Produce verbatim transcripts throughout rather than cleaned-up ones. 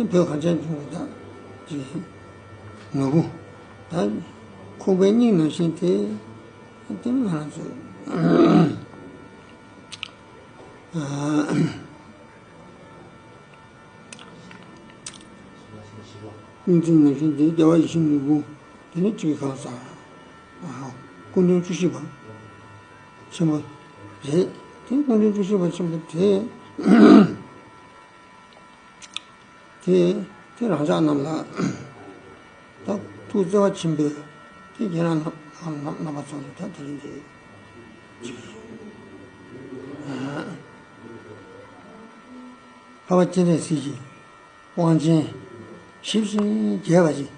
བོད་གངས་ཅན་ལྗོངས་ཀྱི་ད་ཅིག་ནོར་བུ། ད་ཁོག་པའི་སྙིང་ནང་བཞིན་དེ། དེ་ནི་ང་རང་ཚོ་སྙིང་ཐིག་ནང་བཞིན་དེ་རྒྱལ་བ་ཡིད་བཞིན་ནོར་བུ། དེ་ནི་ཅིག་གང་ཟག་སྐུ་མདུན་བཅུ་བཞི་པ་ཆེན་པོ་རེད། དེ་སྐུ་མདུན་བཅུ་བཞི་པ་ཆེན་པོ་དེ། དེ་དེ་རང་ཅག་རྣམས་ལ་ད་ཐུགས་བརྩེ་བ་ཆེན་པོས། དེ་ཁྱེད་རང་རྣམ་རྣམ་རྣམ་པ་ཚོ་ལ་ད་དེ་རིང་དེ་ཅིག་འཕགས་པ་སྤྱན་རས་གཟིགས་ཀྱི་དབང་ཆེན་ཞིབ་ཅིང་རྒྱས་པ་ཅིག་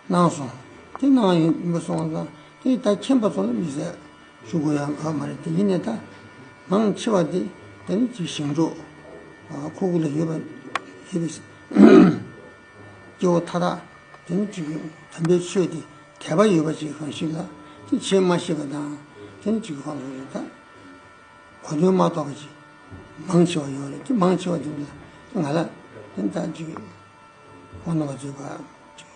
གནང་སོང་། དེ་གནང་ཡོད་པ་སོང་ཙང་དེ་ད་མཁྱེན་པ་ཚོ་ལ་མི་ཟད་ཞུ་དགོས་ཡ་ཡོད་མ་རེད། དེ་ཡིན་ནའི་ད་མང་ཆེ་བ་དེ་དེ་ནི་ཅིག་ཞིང་འབྲོག་ཁོག་ལ་ཡོད་པ་ཡོད་པའི་སྐྱེ་བོ་མཐའ་དག་དེ་ནི་ཅིག་དམ་པའི་ཆོས་དེ་དད་པ་ཡོད་པ་ཅིག་གང་ཞིག་ལ་དེ་བྱེད་མ་ཤེས་པ་དང་། དེ་ནི་ཅིག་ཁོང་ཚོ་ད་གོ་དོན་མ་རྟོགས་པ་ཅིག་མང་ཆེ་བ་ཡོད་རེད། དེ་མང་ཆེ་བ་དེ་ལ་ང་ལ་དེ་ད་ཅིག་ཁོང་རྣམ་པ་ཚོས་ཕར་ཅིག་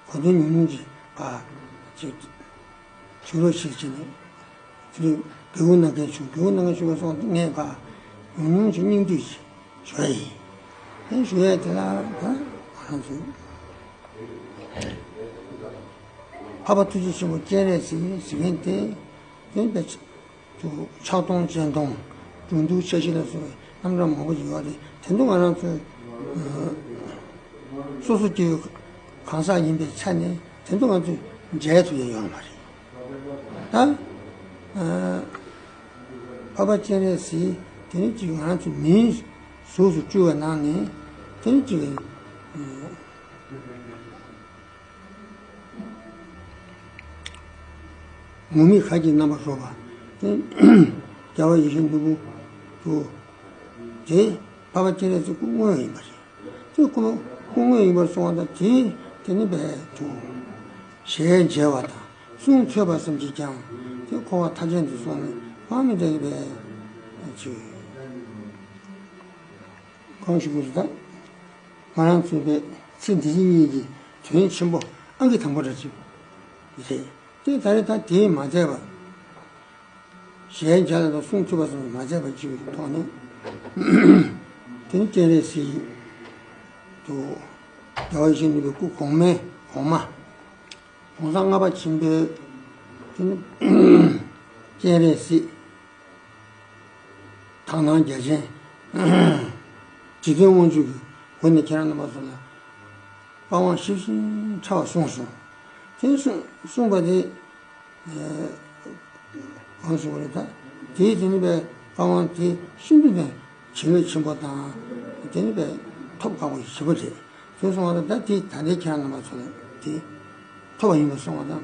གོ་དོན་ཉུང་ཉུང་ཅིག་ཕར་ཅིག་ཞུ་རོགས་ཞེས་བྱས་ནས་དེ་རིང་དགེ་བསྐུལ་གནང་མཁན་བྱུང་། དགེ་བསྐུལ་གནང་མཁན་བྱུང་བ་སོང་ངས་ཕར་ཉུང་ཉུང་ཅིག་སྙིང་བསྡུས་ཅིག་ཞུ་ཡ་ཡིན། དེ་ཞུ་ཡ་དེ་ལ་ད་ང་རང་ཚོས་འཕགས་པ་ཐུགས་རྗེ་ཆེན་པོ་སྤྱན་རས་གཟིགས་ཟེར་མཁན་དེ་དེ་ཕྱག་སྟོང་སྤྱན་སྟོང་འགྲོ་འདུལ་འཆར་གཞི་ལ་སོགས་པའི་རྣམ་གྲངས་མང་པོ་ཡོད་རེད། དེ་ཚོ་ང་རང་ཚོས་སོ་སོ་སྐྱེ་བོའི་གང་ཟག་ཡིན་པའི་ཆ་ནས་དེ་ཚོ་ང་ཚོས་མཇལ་ཐུབ་ཡ་ཡོད་མ་རེད། ད་འཕགས་པ་སྤྱན་རས་གཟིགས་དེ་ནི་ཅིག་ང་རང་ཚོ་མིའི་གཟུགས་སུ་སྤྲུལ་བའི་ནང་ནས་དེ་ནི་ཅིག་ངུར་སྨྲིག་གར་གྱི་རྣམ་པར་རོལ་པ། དེ་རྒྱལ་བ་ཡིད་བཞིན་ནོར་བུ་དུ། དེ་འཕགས་པ་སྤྱན་རས་གཟིགས་སྐུ་དངོས་ཡིན་པ་རེད། དེ་སྐུ་སྐུ་དངོས་ཡིན་པར་སོང་བ་དང་། དེ་དེ་ནི་བས་དུ་ཞལ་མཇལ་བ་དང་གསུང་ཐོས་པ་ཙམ་གྱིས་ཀྱང་དེ་འཁོར་བ་མཐའ་ཅན་དུ་སོང་ནས་དཔག་མེད་དག་པའི་ཅིག་གང་ཞིག་པོ་རེད། ད་ང་རང་ཚོའི་པའི་ཚེ་འདི་ཕྱི་གཉིས་ཀྱི་དོན་ཆེན་པོ་ཨང་ཀི་དང་པོ་འདྲ་ཅིག་རེད། དེ་ད་རེས་ད་དེས་མ་ཚད་པ། ཞལ་མཇལ་ལ་དང་གསུང་ཐོས་པ་སོགས་མ་མཛད་པ་ཅིག་གི་ཐོག་ནས། དེ་ནི་སྤྱན་རས་གཟིགས་དུ་རྒྱལ་བ་ཡིད་བཞིན་ནོར་བུའི་སྐུ་གོང་མའི་གོང་མ། གོང་ས་ལྔ་པ་ཆེན་པོའི་དེ་ནི་སྤྱན་རས་གཟིགས། དག་སྣང་རྒྱ་ཆེན། རྗེ་བཙུན་དབང་ཕྱུག་གི་སྒོ་ནས་ཁྱེད་རང་རྣམ་པ་ཚོ་ལ་བཀའ་དབང་ཞིབ་ཅིང་ཕྲ་བ་གསུངས་སོང་། དེ་གསུངས་གསུངས་པ་དེ་གང་གསུངས་པ་རེད། ད་དེའི་དེ་ནི་པའི་བཀའ་དབང་དེ་ཤིན་ཏུ་ནས་བྱིན་རླབས་ཆེན་པོ་དང་། དེ་ནི་པའི་ཐོབ་དཀའ་བ་ཞེ་པོ་རེད། དེ་སོང་བ་ད་དེ་ད་ལྟའི་ཁྱེད་རང་རྣམ་པ་ཚོ་ལ་དེ་ཐོབ་པ་ཡིན་པ་སོང་བ་དང་།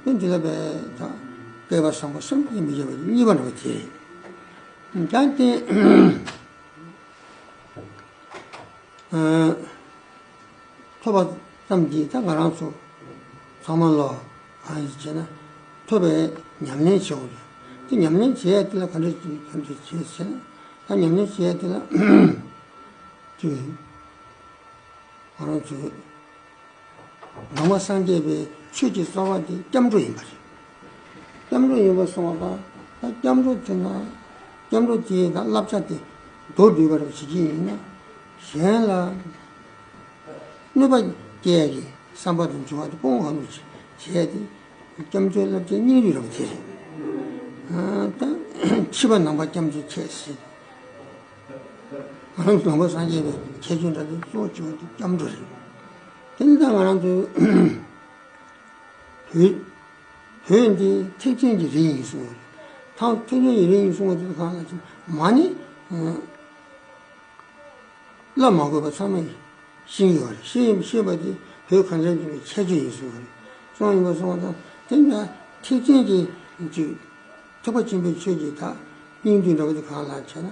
དེ་འདི་ལ་པའི་ད་སྐལ་བ་བཟང་པོ་བསམ་གྱིས་མི་ཁྱབ་པ་གཉིས་པ་འདྲ་བ་དེ་རེད། ད་དེ་ཐོབ་པ་ཙམ་གྱིས་ད་ང་རང་ཚོ་ཚང་མ་ལོ་གང་ཡིན་ཟེར་ན་ཐོབ་པའི་ཉམས་ལེན་བྱེད་དགོས་རེད། དེ་ཉམས་ལེན་བྱེད་ཡ་དེ་ལ་ག་འདྲ་ག་འདྲ་བྱེད་ཟེར་ན། ད་ཉམས་ལེན་བྱེད་ཡ་དེ་ལ་ཅིག་ང་རང་ཚོས་ནང་པ་སངས་རྒྱས་པའི་ཆོས་ཀྱི་རྩ་བ་དེ་སྐྱབས་འགྲོ་ཡིན་པ་རེད། སྐྱབས་འགྲོ་ཡིན་པ་སོང་བ་དང་། ད་སྐྱབས་འགྲོ་དེ་ན་སྐྱབས་འགྲོ་དེའི་ད་བསླབ་བྱ་དེ་མདོར་བསྡུས་པ་རེ་བྱེད་ཀྱི་ཡིན་ན། གཞན་ལ་གནོད་པ་སྐྱེལ་ཡ་གི་བསམ་པ་དང་འགྱུར་བ་དེ་སྤོང་བ་ནུས་བྱེད་ཡ་དེ་སྐྱབས་འགྲོའི་བསླབ་བྱའི་སྙིང་རུས་རེད་པ་དེ་རེད། ད་ཕྱི་པ་ནང་པ་སྐྱབས་འགྲོ་བྱས་ཟེར། ང་རང་ཚོ་ནང་པ་སངས་རྒྱས་པའི་ཁྱད་ཆོས་འདྲ་དེ་གཙོ་བོ་གཅིག་པ་དེ་སྐྱབས་འགྲོ་རེད། དེ་ནི་ད་ང་རང་ཚོའི་བོད་བོད་འདི་ཐེག་ཆེན་གྱི་རིགས་ཡིན་གསུངས་པ་རེད། ཐང་ཐེག་ཆེན་གྱི་རིགས་ཡིན་གསུངས་པ་དེ་གང་ལ་ཅིག་མ་ཎི་བསླབ་མ་དགོས་པ་ཚང་མས་ཤེས་ཀྱི་ཡོད་རེད། ཤེས་ཤེས་པ་དེ་བོད་གངས་ཅན་ལྗོངས་ཀྱི་ཁྱད་ཆོས་ཡིན་གསུངས་པ་རེད། གསུངས་ཡིན་པ་སོང་བ་དང་། དེ་འདྲ་ཐེག་ཆེན་གྱི་ཅིག་ཐེག་པ་ཆེན་པོའི་ཆོས་ཀྱི་ད་སྙིང་བསྡུས་འདྲ་བ་དེ་གང་ལ་བྱས་ན།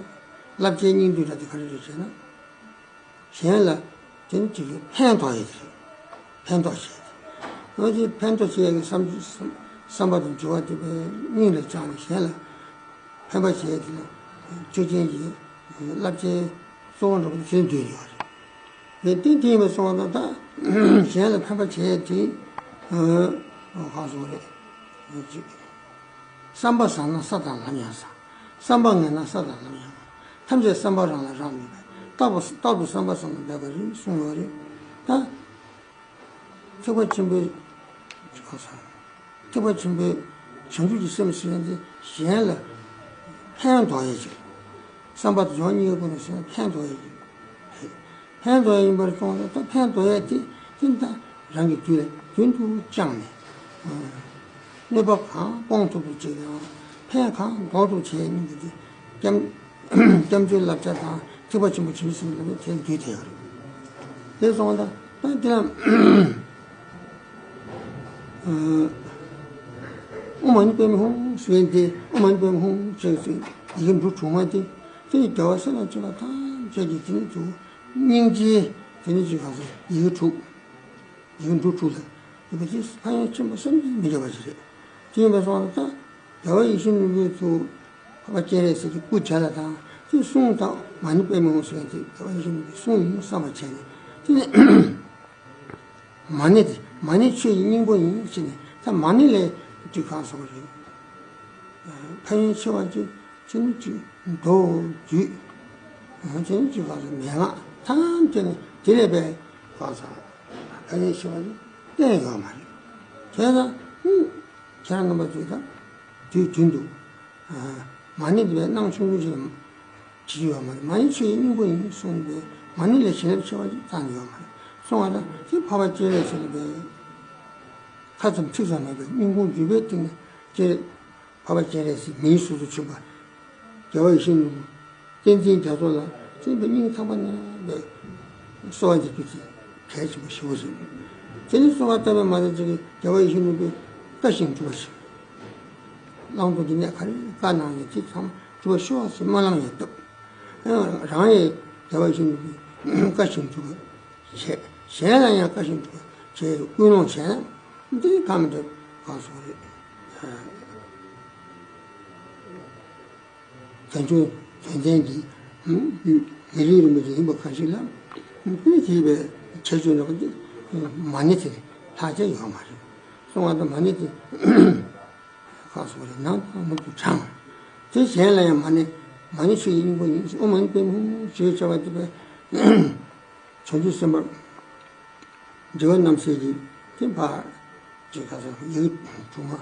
བསླབ་བྱའི་སྙིང་བསྡུས་འདྲ་དེ་ག་རེ་རེད་བྱས་ན། གཞན་ལ་དེ་ནི་ཅིག་ཕན་ཐོགས་ཡོད་རེད། ཕན་ཐོགས་བྱེད་དེ། འོ་དེ་ཕན་ཐོགས་བྱེད་ཡག་གི་བསམ་བསམ་པ་དང་འགྱུར་བ་དེ་པའི་སྙིང་ལ་བཅངས་ནས་གཞན་ལ་ཕན་པ་བྱེད་དེ་ལ་ཆོས་ཅན་གྱི་བསླབ་བྱའི་གཙོ་བོ་འདྲ་པོ་དེ་འདུས་ཡོད་རེད། དེ་དེ་དེ་ཡིན་པ་སོང་བ་དང་ད་གཞན་ལ་ཕན་པ་བྱས་ཏེ། ཨ། གང་སོང་རེད། ཅིག་བསམ་པ་བཟང་ན་ས་དང་ལམ་ཡང་བཟང་། བསམ་པ་ངན་ན་ས་དང་ལམ་ཡང་ངན། ཐམས་ཅད་བསམ་པ་རང་ལ་རག་ལས་པས། རྟག་པ་རྟག་ཏུ་བསམ་པ་བཟང་པོ་འབད་པ་རེད་གསུངས་ཡོད་རེད། ད་ཐེག་པ་ཆེན་པོའི་གང་ཟག་ཐེག་པ་ཆེན་པོའི་བྱང་ཆུབ་ཀྱི་སེམས་ཟེར་ཡ་དེ་གཞན་ལ་ཕན་འདོགས་ཡ་ཅིག་བསམ་པ་དང་སྦྱོར་བ་གཉིས་ཀ་ཀུན་ནས་ཟེར་ན་ཕན་འདོགས་ཡ་ཅིག་ཕན་འདོགས་ཡ་ཡིན་པར་གསུངས་ཏེ། ད་ཕན་འདོགས་ཡ་དེ་དེ་ད་རང་གི་རྒྱུད་ལ་རྒྱུན་དུ་བཅངས་ནས། གནོད་པ་གང་སྤོང་ཐུབ་ཐུབ་བྱེད་ཀྱང་ཕན་གང་འདོགས་ཐུབ་བྱེད་ཡ་གཉིས་ཀྱི་དེ་སྐྱབས་སྐྱབས་འགྲོའི་བསླབ་བྱ་དང་ཐེག་པ་ཆེན་པོ་བྱང་ཆུབ་སེམས་ལ་དེ་འདུས་ཏེ་ཡོད་རེད། དེ་སོང་ད་ད་དེ་ལ། ཨོཾ་མ་ཎི་པདྨེ་ཧཱུྃ་ཟེར་དེ། ཨོཾ་མ་ཎི་པདྨེ་ཧཱུྃ་ཟེར་ཟེར་ཡི་གེ་འབྲུ་དྲུག་མ་དེ། དེ་ནི་རྒྱལ་བ་སྲས་དང་བཅས་པ་ཐམས་ཅད་ཀྱི་དེ་ནི་དུ་སྙིང་རྗེ་དེ་ནི་ཅིག་གང་ཟེར་ཡི་གེ་དྲུག་ཡི་གེ་འབྲུ་དྲུག་ལ་ཡོད་པ་དེ་ཕན་ཡོན་ཆེན་པོ་བསམ་གྱིས་མི་ཁྱབ་པ་ཞིག་རེད། དེ་ཡིན་པ་སོང་ད་རྒྱལ་བ་ཡིད་བཞིན་ནོར་བུའི་ཚུལ། འཕགས་པ་སྤྱན་རས་གཟིགས་ཀྱི་སྐུ་བྱ་ལ་དང་དེ་གསུང་དང་མ་ཎི་པདྨེ་ཧཱུྃ་ཟེར་ཡ་དེ་རྒྱལ་བ་ཡིད་བཞིན་ནོར་བུའི་གསུང་ཡིན་བསམ་པ་བྱས་ནས་དེ་ནི། མ་ཎི་དེ་མ་ཎི་ཆོས་ཀྱི་སྙིང་པོ་ཡིན་ཟེར་ནས་ད་མ་ཎི་ལས་དུས་གང་སོགས་རེད། ཕན་ཡོན་ཆེ་བ་ཅིག་ཅི་ནི་ཅིག་མདོ་རྒྱུད་ཅི་ནི་ཅིག་གང་སོགས་མན་ངག་ཐམས་ཅད་ནི་དེ་ལས་པའི་གང་ཟག་ཕན་ཡོན་ཆེ་བ་ཅིག་གཏན་ཡོད་མ་རེད། བྱས་ཙང་ཁྱེད་རང་རྣམ་པ་ཚོས་ད་དུས་རྒྱུན་དུ། མ་ཎི་འདི་བས་སྣང་ཆུང་ཆུང་ཞིག་ལ་བྱེད་ཀྱི་ཡོད་མ་རེད། མ་ཎི་ཆོས་ཀྱི་སྙིང་པོ་ཡིན་གསུངས་པས་མ་ཎི་ལས་བྱིན་རླབས་ཆེ་བ་ཞིག་རྩ་ནས་ཡོད་མ་རེད་གསུངས་པ་ལ་དེ་འཕགས་པ་སྤྱན་རས་གཟིགས་ལ་བས་ཁ་ཙམ་ཚིག་ཙམ་མེད་པའི་སྙིང་ཁུང་བརྒྱུད་པའི་སྟེང་ནས་སྤྱན་འཕགས་པ་སྤྱན་རས་གཟིགས་མིང་སོ་སོར་ཆུད་པ། རྒྱལ་བ་ཡིད་བཞིན་ནོར་བུ་བསྟན་འཛིན་རྒྱ་མཚོ་ལ་བརྩོན་པའི་སྙིང་ཐག་པ་ནས་བས་གསོལ་བ་འདེབས་རྒྱུ་དེ་གལ་ཆེན་པོ་ཞེ་པོ་ཞིག་དེ་ནི་གསོལ་བ་བཏབ་པས་མ་ཚད་ཅིག་རྒྱལ་བ་ཡིད་བཞིན་ནོར་བུའི་བཀའ་བཞིན་སྒྲུབ་པ་ཞིག་བླང་དོར་གྱི་གནས་ག་རེ་བཀའ་གནང་ཡོད་དེ་ཚང་མ་སྒྲུབ་པར་ཤོག་ཟེར་སྨོན་ལམ་ཡང་བཏབ། རང་ཡང་རྒྱལ་བ་ཡིད་བཞིན་ནོར་བུའི་བཀའ་བཞིན་སྒྲུབ་པ་བྱས། གཞན་ལ་ཡང་བཀའ་བཞིན་སྒྲུབ་པ་བྱས་སྐུལ་སློང་བྱས་ན་འདི་གང་མི་འདྲ་གང་སོང་རེད། དོན་ཆུང་དོན་ལྡན་གྱི་མི་རིགས་རིན་པོ་ཆེ་ཡིན་པ་གང་ཞིག་ལ་དཔེ་བྱས་པའི་ཁྱད་ཆོས་འདྲ་པོ་འདི་མ་ཎི་དེ་ལྷག་ཆད་ཡོད་མ་རེད། གསུང་བ་དང་མ་ཎི་དེ་གང་སོང་རེད། ནང་དང་ནུབ་ཏུ་དྲངས། དེ་གཞན་ལ་ཡང་མ་ཎི་མ་ཎི་ཆོས་ཀྱི་སྙིང་པོ་ཡིན། ཨོཾ་མ་ཎི་པདྨེ་ཧཱུྃ་ཞེས་བྱ་བ་དེ་བས་བྱང་ཆུབ་སེམས་དཔའ་འདྲི་བ་རྣམ་སེལ་གྱི་དེ་ཕར་ཅིག་ག་ས་ཡི་གེ་དྲུག་མ་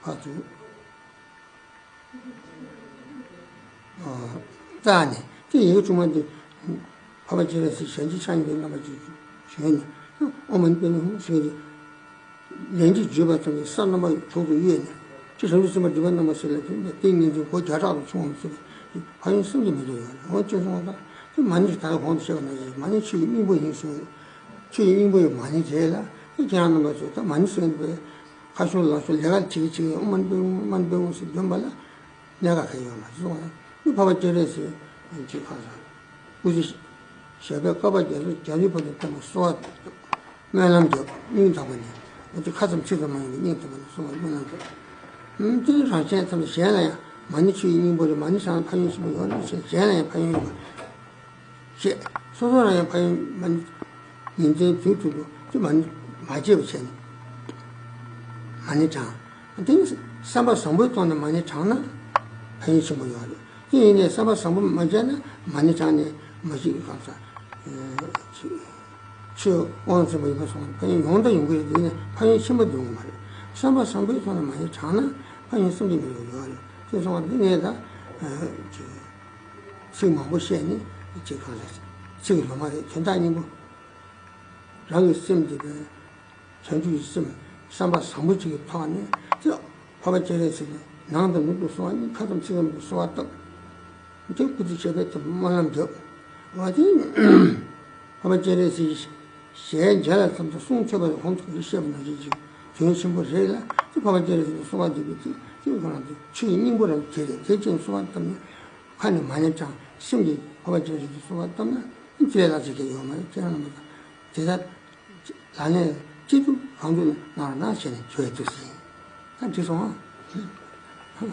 ཕར་ཚུར་བཙལ་ནས་དེ་ཡི་གེ་དྲུག་མ་དེ་འཕགས་པ་སྤྱན་རས་གཟིགས་གཞན་གྱི་ཕྱག་གཉིས་པའི་རྣམ་པ་ཅིག་ཞུས་ནས་ཨོཾ་མ་ཎི་པདྨེ་ཧཱུྃ་ཟེར་ཏེ། ལན་གཅིག་བརྗོད་པ་ཙམ་གྱིས་ས་རྣམ་པ་དྲུག་ཏུ་གཡོས་ནས་ཅི་བྱང་ཆུབ་སེམས་དཔའ་འདྲི་བ་རྣམ་པ་ཟེར་ལ་དེ་ནས་ཏིང་ངེ་འཛིན་སྒོ་བརྒྱ་ཕྲག་ཏུ་ཆུང་བ་ཟེར་ཕན་ཡོན་བསམ་གྱིས་མི་ཁྱབ་ཡོད་རེད། འོ་ཅེས་གསུངས་པ་དང་དེ་མ་ཎི་ཞིག་ད་ག་གོང་དུ་བཤད་པ་ནང་བཞིན་མ་ཎི་ཆོས་ཀྱི་སྙིང་པོ་ཡིན་གསུངས། ཆོས་ཀྱི་སྙིང་པོ་ཡང་མ་ཎི་རེད་ལ་དེ་ཁྱེད་རང་རྣམ་པ་ཚོས་ད་མ་ཎི་ཟེར་བའི་ཁ་ཤོར་ལག་ཤོར་ལས་ཀ་བྱེད་ཀྱི་བྱེད་ཀྱི་ཨོཾ་མ་ཎི་པདྨེ་ཧཱུྃ་མ་ཎི་པདྨེ་ཧཱུྃ་ཟེར་འདོན་པ་ལ། གནད་འགག་གང་ཡང་ཡོད་མ་རེད་གསུངས་པ་དང་འཕགས་པ་སྤྱན་རས་གཟིགས་ཀྱི་ཁ་སང་སྐུ་ཚེ་ཞབས་པད་བསྐལ་པ་བརྒྱ་རྩ་བརྒྱད་ཅུའི་བར་དུ་བསྟན་པ་གསོལ་བ་བཏབ། སྨོན་ལམ་བརྒྱབ། སྙིང་ཐག་པ་ནས་འོ་དེ་ཁ་ཙམ་ཚིག་ཙམ་མ་ཡིན་པའི་སྙིང་ཐག་པ་ནས་གསོལ་བ་སྨོན་ལམ་བརྒྱབ། དེ་ནི་རང་གཞན་ཐམས་ཅད་གཞན་ལ་ཡང་མ་ཎི་ཆོས་ཀྱི་སྙིང་པོ་རེད། མ་ཎི་བགྲངས་ན་ཕན་ཡོན་ཆེན་པོ་ཡོད་རེད་ཟེར་གཞན་ལ་ཡང་ཕན་ཡོན་ཡོད་པ། ཞེས་སོ་སོ་རང་ཡང་ཕན་ཡོན་མ་ཎི་ཉིན་མཚན་དུས་དྲུག་ཏུ་དེ་མ་ཎི་མ་བརྗེད་པར་བྱས་ནས་མ་ཎི་བགྲང་། དེ་ནི་བསམ་པ་བཟང་པོའི་ཐོག་ནས་མ་ཎི་བགྲངས་ན་ཕན་ཡོན་ཆེན་པོ་ཡོད་རེད། དེ་ཡིན་ནའི་བསམ་པ་བཟང་པོ་མ་བྱས་ན་མ་ཎི་བགྲངས་ནས་མ་ཤི་གང་ས་ཆོས་དབང་ཆེན་པོ་ཡིན་པ་སོང་ན་ཕན་ཡོན་ཡོང་དང་ཡོང་གི་རེད། དེ་ནི་ཕན་ཡོན་ཆེན་པོ་འདོན་གི་མ་རེད། བསམ་པ་བཟང་པོའི་ཐོག་ནས་མ་ཎི་བགྲངས་ན་ཕན་ཡོན་བསམ་གྱིས་མི་ཁྱབ་ཡོད་རེད། དེ་སོང་བ་དེ་ནས་ད་ཚིག་མང་པོ་བཤད་ནས་ཅིག་གང་ལ་ཚིག་ལོ་མ་རེད། དོན་དག་སྙིང་པོ་རང་གི་སེམས་དེ་བས་བྱང་ཆུབ་ཀྱི་སེམས་བསམ་པ་བཟང་པོ་ཅིག་གི་ཐོག་ནས་ཅིག་འཕགས་པ་སྤྱན་རས་གཟིགས་ནས་ནང་དང་ནུབ་ཏུ་གསོལ་བ་གཉིས་ཁ་ཙམ་ཚིག་ཙམ་དུ་གསོལ་བ་བཏབ། དེ་སྐུ་ཚེ་ཞབས་པད་དུ་སྨོན་ལམ་བརྒྱབ། འོ་དེ་འཕགས་པ་སྤྱན་རས་གཟིགས་ཞལ་མཇལ་ལ་བསམ་དུ་གསུང་ཐོས་པ་དང་གོང་དུ་བཤད་པ་ནང་བཞིན་ཅིག་དོན་ཆེན་པོ་རེད་ལ་དེ་འཕགས་པ་སྤྱན་རས་གཟིགས་ཀྱི་གསོལ་བ་འདེབས་པའི་ཚེ་དེ་ཁོ་རང་དེ་ཆོས་ཀྱི་སྙིང་པོ་རང་དེ་རེད། དེ་ཅན་གསོལ་བ་བཏབ་ནས་ཁ་ནས་མ་ཎི་བགྲངས་སེམས་ཀྱིས་འཕགས་པ་སྤྱན་རས་གཟིགས་ཀྱི་གསོལ་བ་བཏབ་ན་དེ་ལས་ལྷག་ཅིག་གང་ཡོད་མ་རེད། ཁྱེད་རང་རྣམ་པ་དང་དེ་ལྟར་ལག་ལེན་ཅི་ཐུབ་གང་ཐུབ་གནང་རོགས་གནང་བྱས་ནས་བྱོས་ཐུབ་ཟིན། ད་འགྲིག་སོང་ཨ།